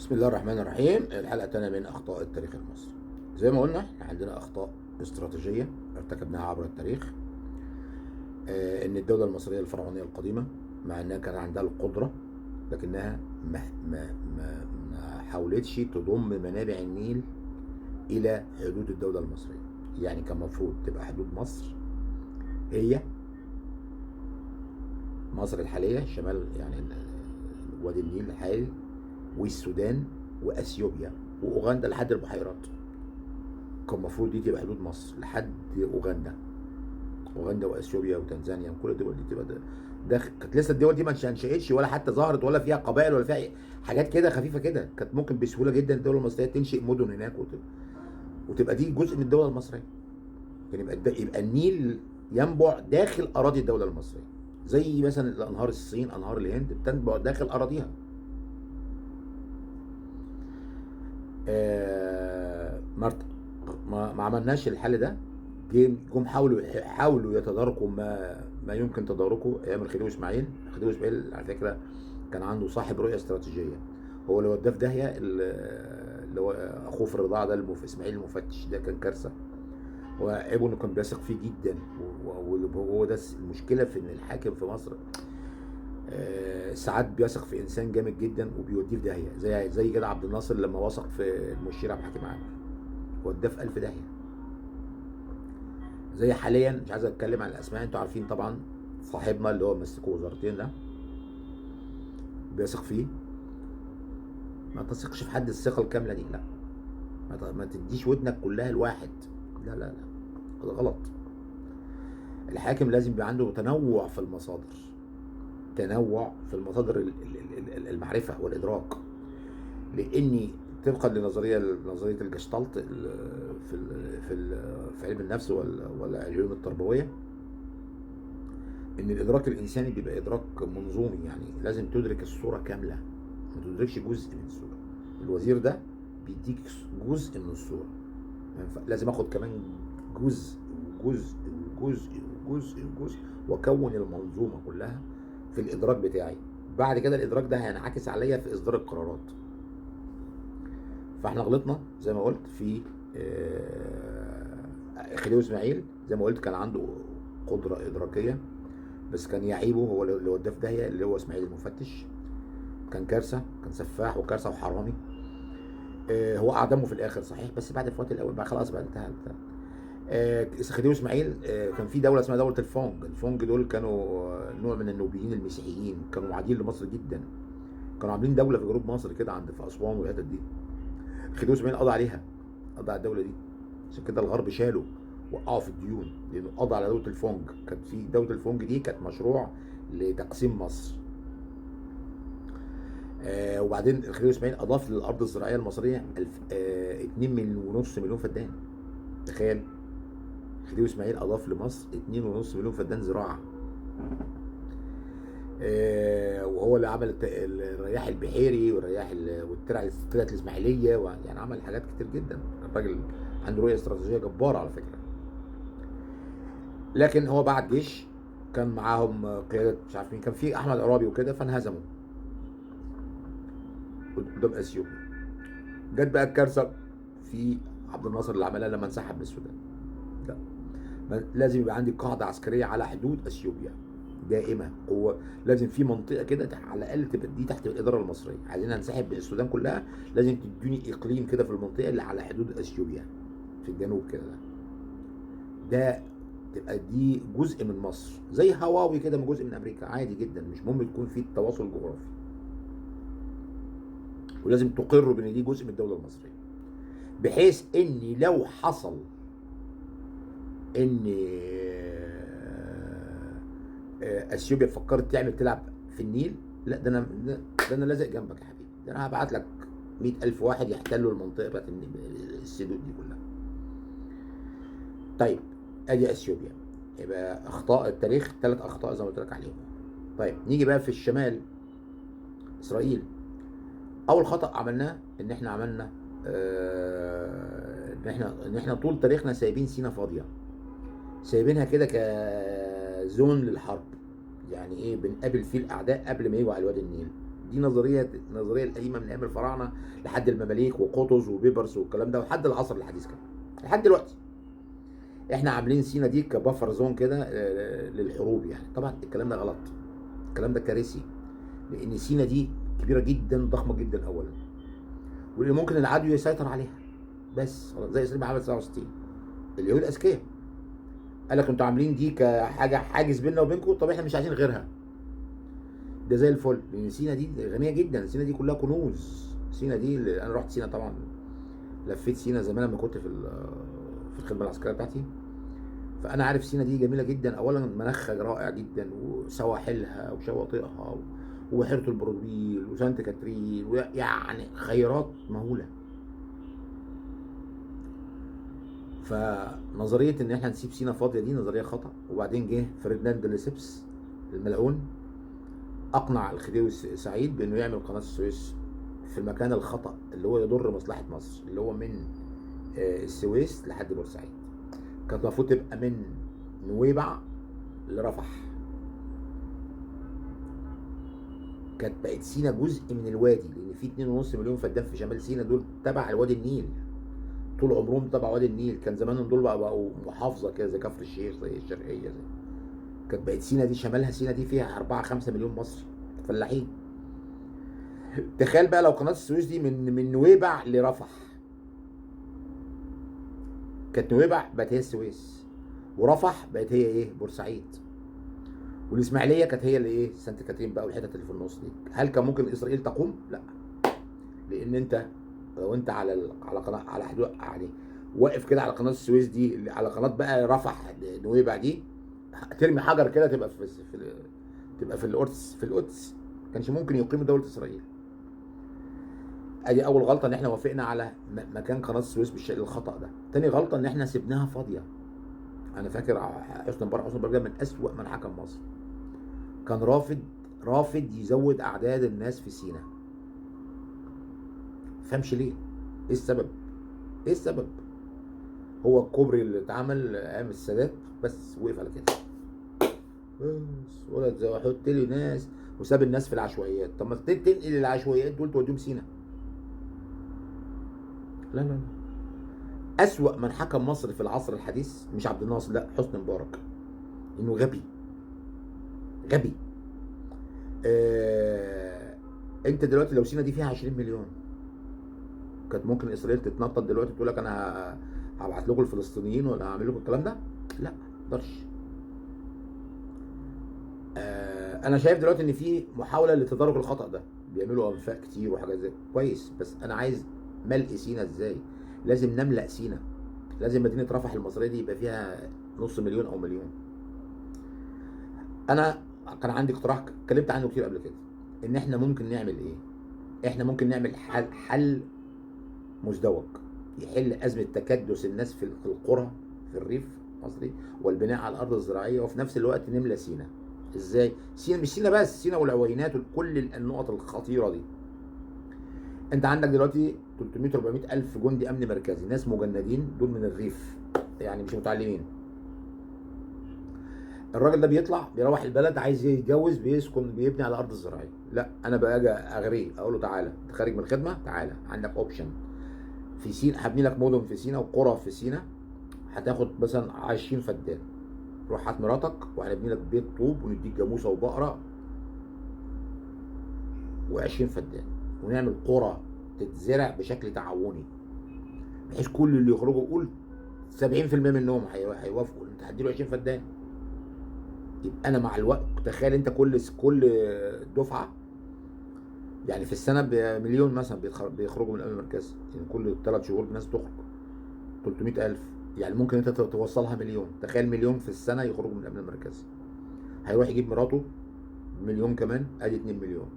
بسم الله الرحمن الرحيم. الحلقة الثانية من أخطاء التاريخ المصري. زي ما قلنا احنا عندنا أخطاء استراتيجية ارتكبناها عبر التاريخ، إن الدولة المصرية الفرعونية القديمة مع إنها كان عندها القدرة لكنها ما ما ما ما حاولتش تضم منابع النيل إلى حدود الدولة المصرية. يعني كان المفروض تبقى حدود مصر هي مصر الحالية، شمال يعني وادي النيل الحالي والسودان واثيوبيا واوغندا لحد البحيرات. كان المفروض دي تبقى حدود مصر لحد اوغندا، اوغندا واثيوبيا وتنزانيا وكل الدول دي تبقى ده كانت لسه الدول دي ما انشئتش ولا حتى ظهرت ولا فيها قبائل ولا فيها حاجات كده خفيفة كده. كانت ممكن بسهولة جدا الدولة المصرية تنشئ مدن هناك وتبقى دي جزء من الدولة المصرية. كان يبقى النيل ينبع داخل اراضي الدولة المصرية، زي مثلا انهار الصين، انهار الهند بتنبع داخل اراضيها. ما عملناش الحل ده. جم حاولوا يتداركوا ما يمكن تداركه ايام الخديوي اسماعيل. الخديوي اسماعيل على فكرة كان عنده صاحب رؤية استراتيجية، هو اللي وداه في داهية، اللي هو اخوه في الرضاعة ده اسماعيل المفتش، ده كان كارثة. هو عيبه انه كان بيثق فيه جدا، وهو ده المشكلة في ان الحاكم في مصر ساعات بيثق في انسان جامد جدا وبيوديه في داهية، زي كده عبد الناصر لما وثق في المشير عبد الحكيم عامر وداه في 1000 داهية. زي حاليا مش عايز اتكلم عن الاسماء، انتوا عارفين طبعا صاحبنا اللي هو مسكه وزارتين ده بيثق فيه. ما تثقش في حد الثقة الكاملة دي، لا، ما تديش ودنك كلها لواحد، لا لا لا، ده غلط. الحاكم لازم يبقى عنده تنوع في المصادر، تنوع في المصادر المعرفة والإدراك، لأني طبقا لنظرية نظرية الجشطلت في في في علم النفس والعلوم التربوية، إن الإدراك الإنساني بيبقى إدراك منظومي، يعني لازم تدرك الصورة كاملة، ما تدركش جزء من الصورة. الوزير ده بيديك جزء من الصورة، لازم آخد كمان جزء وجزء وجزء وجزء وجزء وأكون المنظومة كلها في الإدراك بتاعي. بعد كده الإدراك ده هينعكس عليا في إصدار القرارات. فاحنا غلطنا زي ما قلت في خديوي اسماعيل، زي ما قلت كان عنده قدرة إدراكية، بس كان يعيبه هو اللي وداه في داهية اللي هو اسماعيل المفتش. كان كارثة، كان سفاح وكارثة وحرامي. هو أعدمه في الآخر صحيح، بس بعد فوات الأول بقى خلاص بقى انتهى. خديوي اسماعيل كان في دولة اسمها دولة الفونج. الفونج دول كانوا نوع من النوبيين المسيحيين، كانوا معادين لمصر جدا، كانوا عاملين دولة في جنوب مصر كده عند في أسوان والحتت دي. خديوي اسماعيل قضى عليها، قضى على الدولة دي، عشان كده الغرب شالوا وقعوا في الديون، لأنه قضى على دولة الفونج. كانت في دولة الفونج دي كانت مشروع لتقسيم مصر. وبعدين الخديوي اسماعيل أضاف للأرض الزراعية المصرية 2.5 مليون فدان. تخيل، خديوي اسماعيل اضاف لمصر 2.5 مليون فدان زراعة. وهو اللي عمل الرياح البحيري والرياح والترعه الاسماعيلية، يعني عمل حاجات كتير جدا. الراجل عنده رؤية استراتيجية جبارة على فكرة. لكن هو بعت جيش كان معاهم قيادة مش عارف مين، كان في احمد عرابي وكده، فانهزموا قدام اثيوبيا. جت بقى الكارثة في عبد الناصر اللي عملها لما انسحب من السودان. لا، لازم يبقى عندي قاعدة عسكرية على حدود اثيوبيا دائمة، قوة، لازم في منطقة كده على الاقل تبقى دي تحت الادارة المصرية. عايزين ننسحب من السودان كلها، لازم تدوني اقليم كده في المنطقة اللي على حدود اثيوبيا في الجنوب كده، ده تبقى دي جزء من مصر، زي هواوي كده من جزء من امريكا، عادي جدا، مش مهم تكون في تواصل جغرافي، ولازم تقروا بان دي جزء من الدولة المصرية، بحيث ان لو حصل ان اثيوبيا فكرت تعمل تلعب في النيل، لا ده انا لازق جنبك يا حبيبي، ده انا هبعت لك 100,000 واحد يحتلوا المنطقة بتاعت السدود دي كلها. طيب ادي اثيوبيا. يبقى اخطاء التاريخ 3 اخطاء زي ما قلت لك عليهم. طيب نيجي بقى في الشمال، اسرائيل. اول خطأ عملناه ان احنا عملنا ان احنا طول تاريخنا سايبين سينا فاضية، سايبينها كده كزون للحرب. يعني ايه؟ بنقابل فيه الاعداء قبل ما يجوا على وادي النيل، دي النظرية القديمة من ايام الفراعنة لحد المماليك وقطز وبيبرس والكلام ده، ولحد العصر الحديث كمان لحد دلوقتي. احنا عاملين سينا دي ك buffer zone كده للحروب يعني. طبعا الكلام ده غلط، الكلام ده كارثي، لان سينا دي كبيرة جدا، ضخمة جدا اولا، واللي ممكن العدو يسيطر عليها بس خلاص، زي اسرائيل عملت 67. اليهود اذكياء، قال لك انتوا عاملين دي كحاجة حاجز بيننا وبينكم، طب احنا مش عايزين غيرها. ده زي الفل، لان سينا دي غنية جدا، سينا دي كلها كنوز. سينا دي اللي انا رحت سينا طبعا، لفيت سينا زمان لما كنت في الخدمة العسكرية بتاعتي، فانا عارف سينا دي جميلة جدا. اولا مناخها رائع جدا، وسواحلها وشواطئها وبحيره البروبيل وسانت كاترين، ويعني خيرات مهولة. فنظريه ان احنا نسيب سينا فاضية دي نظرية خطا. وبعدين جه فرديناند ليسبس الملعون، اقنع الخديوي سعيد بانه يعمل قناة السويس في المكان الخطا اللي هو يضر مصلحة مصر، اللي هو من السويس لحد بورسعيد. كانت المفروض تبقى من نويبع لرفح. كانت بقت سينا جزء من الوادي، لان في 2.5 مليون فدان في شمال سينا دول تبع الوادي النيل، طول عمرهم تبع وادي النيل. كان زمانهم دول بقوا محافظة كده زي كفر الشيخ، زي الشرقية، زي كانت بقت سينا دي شمالها، سينا دي فيها 4-5 مليون مصري فلاحين. تخيل بقى لو قناة السويس دي من نويبع لرفح، كانت نويبع بقت هي السويس، ورفح بقت هي ايه؟ بورسعيد، والاسماعيليه كانت هي اللي ايه؟ سانت كاترين بقى والحتت اللي في النص دي. هل كان ممكن اسرائيل تقوم؟ لا، لان انت لو انت على على قناة، على حدود يعني واقف كده على قناة السويس دي، على قناة بقى رفح نويبع دي، ترمي حجر كده تبقى في تبقى في القدس. في القدس ما كانش ممكن يقيموا دولة اسرائيل. ادي اول غلطه، ان احنا وافقنا على مكان قناة السويس بالشكل الخطا ده. تاني غلطه، ان احنا سيبناها فاضية. انا فاكر حسني مبارك، حسني مبارك ده من اسوأ من حكم مصر، كان رافض يزود اعداد الناس في سينا. فهمش ليه؟ ايه السبب؟ ايه السبب؟ هو الكوبري اللي اتعمل ايام السادات بس وقف على كده بس، ولا حط لي ناس، وساب الناس في العشوائيات. طب ما تنقل العشوائيات دول توديهم سينا. لا لا لا، أسوأ من حكم مصر في العصر الحديث مش عبد الناصر، لا، حسني مبارك. إنه غبي غبي. أنت دلوقتي لو سينا دي فيها 20 مليون، كانت ممكن إسرائيل تتنطط دلوقتي تقول لك أنا هبعت لكم الفلسطينيين ولا هعمل لكم الكلام ده؟ لا، ما اقدرش. أنا شايف دلوقتي إن في محاولة لتدارك الخطأ ده، بيعملوا أنفاق كتير وحاجات زي كويس، بس أنا عايز ملء سينا إزاي؟ لازم نملأ سينا، لازم مدينة رفح المصرية دي يبقى فيها نص مليون أو مليون. أنا كان عندي اقتراح اتكلمت عنه كتير قبل كده، إن إحنا ممكن نعمل إيه؟ إحنا ممكن نعمل حل مزدوج يحل أزمة تكدس الناس في القرى في الريف المصري والبناء على الأرض الزراعية، وفي نفس الوقت نملى سينا. إزاي؟ سينا مش سينا بس، سينا والعوينات وكل النقط الخطيرة دي. انت عندك دلوقتي 300 400 الف جندي امن مركزي، ناس مجندين دول من الريف، يعني مش متعلمين. الراجل ده بيطلع بيروح البلد عايز يتجوز، بيسكن، بيبني على الارض الزراعية. لا، انا باجي اغريه، اقول له تعالى انت خارج من الخدمة، تعالى عندك option في سينا، هبني لك مدن في سينا وقرى في سينا، هتاخد مثلا 20 فدان، روح هات مراتك وهنبني لك بيت طوب ونديك جاموسه وبقره و20 فدان، ونعمل قرى تتزرع بشكل تعاوني، بحيث كل اللي يخرجوا قول 70% منهم هيوافقوا، انت هتديله 20 فدان. يبقى انا مع الوقت، تخيل انت كل دفعه يعني في السنة بمليون مثلا بيخرجوا من الامن المركزي، يعني كل 3 شهور الناس تخرج 300,000، يعني ممكن انت توصلها مليون. تخيل مليون في السنة يخرجوا من الامن المركزي، هيروح يجيب مراته مليون كمان، ادي 2 مليون،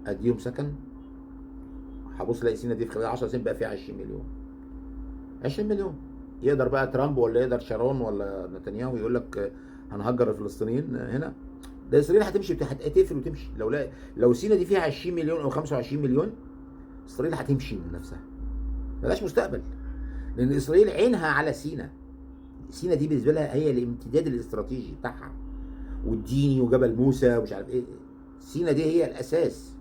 اديهم سكن. هبص الاقي سينا دي في خلال 10 سنين بقى فيها 20 مليون. 20 مليون يقدر بقى ترامب ولا يقدر شارون ولا نتنياهو يقول لك هنهجر الفلسطينيين هنا؟ ده اسرائيل هتمشي، هتقفل وتمشي. لو سينا دي فيها 20 مليون او 25 مليون، اسرائيل هتمشي من نفسها، ملهاش مستقبل، لان اسرائيل عينها على سينا. سينا دي بالنسبة لها هي الامتداد الاستراتيجي بتاعها والديني وجبل موسى ومش عارف ايه. سينا دي هي الاساس.